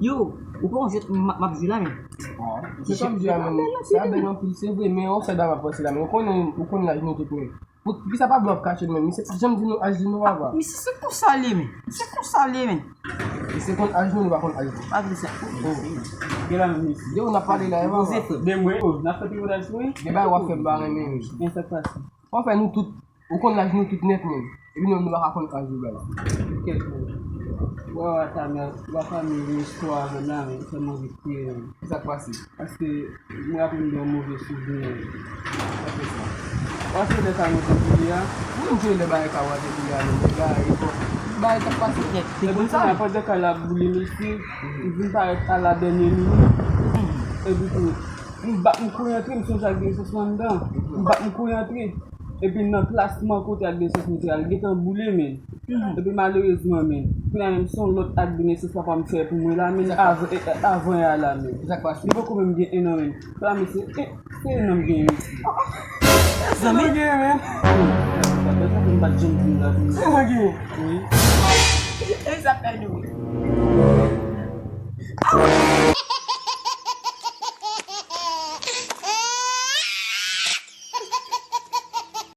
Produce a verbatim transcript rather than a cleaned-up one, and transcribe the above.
Yo, ou pa wè jwèt m ap jwe la, men. Se kòm di a, men, sa bèl anpil, se vre, men yon sèl bagay m ap panse la, men ou konnen, ou konn laj nou tout, men. Pou, poukisa pa vle w ap kache l, men? Misye pa janm di nou aj li, non, papa. Misye se konsa l ye, men. Se konsa l ye, men. Misye konn aj nou, li pa konn aj nou. Pa vle sa. Oh. Gen la, men, misye. Yo, n ap pale la, e papa. De mwen, oh, n ap fè tripotay sou mwen. Gen bagay w ap fè m pa renmen, men. Men sa k pase. W ap fè nou tout Ou konn laj nou tout nèt, menm. Epi nou menm nou pa ka konn laj nou, baz. Kèt, menm. Wa, wa, ta mè, wa, fami, gen istwa avè m la, men, fè m anvi kriye, menm. Kisa k pase? Paske, m raple m de yon move souvni, menm. Sa fè sa. Paske lè sa mwen te kriye a. Wi, m te lè bagay sa mwen te kriye a, menm. Bagay, bon. Bagay sa k pase. Epi, sa, pandan kay la ap boule, mesye, m vin parèt a la dènye minit. Epi tou, m bat, m kouri antre, m sonje ak de nesans mwen anndan. M bat, m kouri antre. Epi nan plasman kote ak de nesans mwen te al gentan boule, men. Epi malerezman, men, kounye a menm se yon lòt ak de nesans papa m fè pou mwen la, men, avan, e, e, avan yè a la, men. Sa k pase? Li poko menm gen en an, men. Sa, men, se, e, se en an m gen, men. Zanmi? Gen, men. Sa, men, sa, m pa t janm vin la, men. En an gen. Wi. E sa fè nou.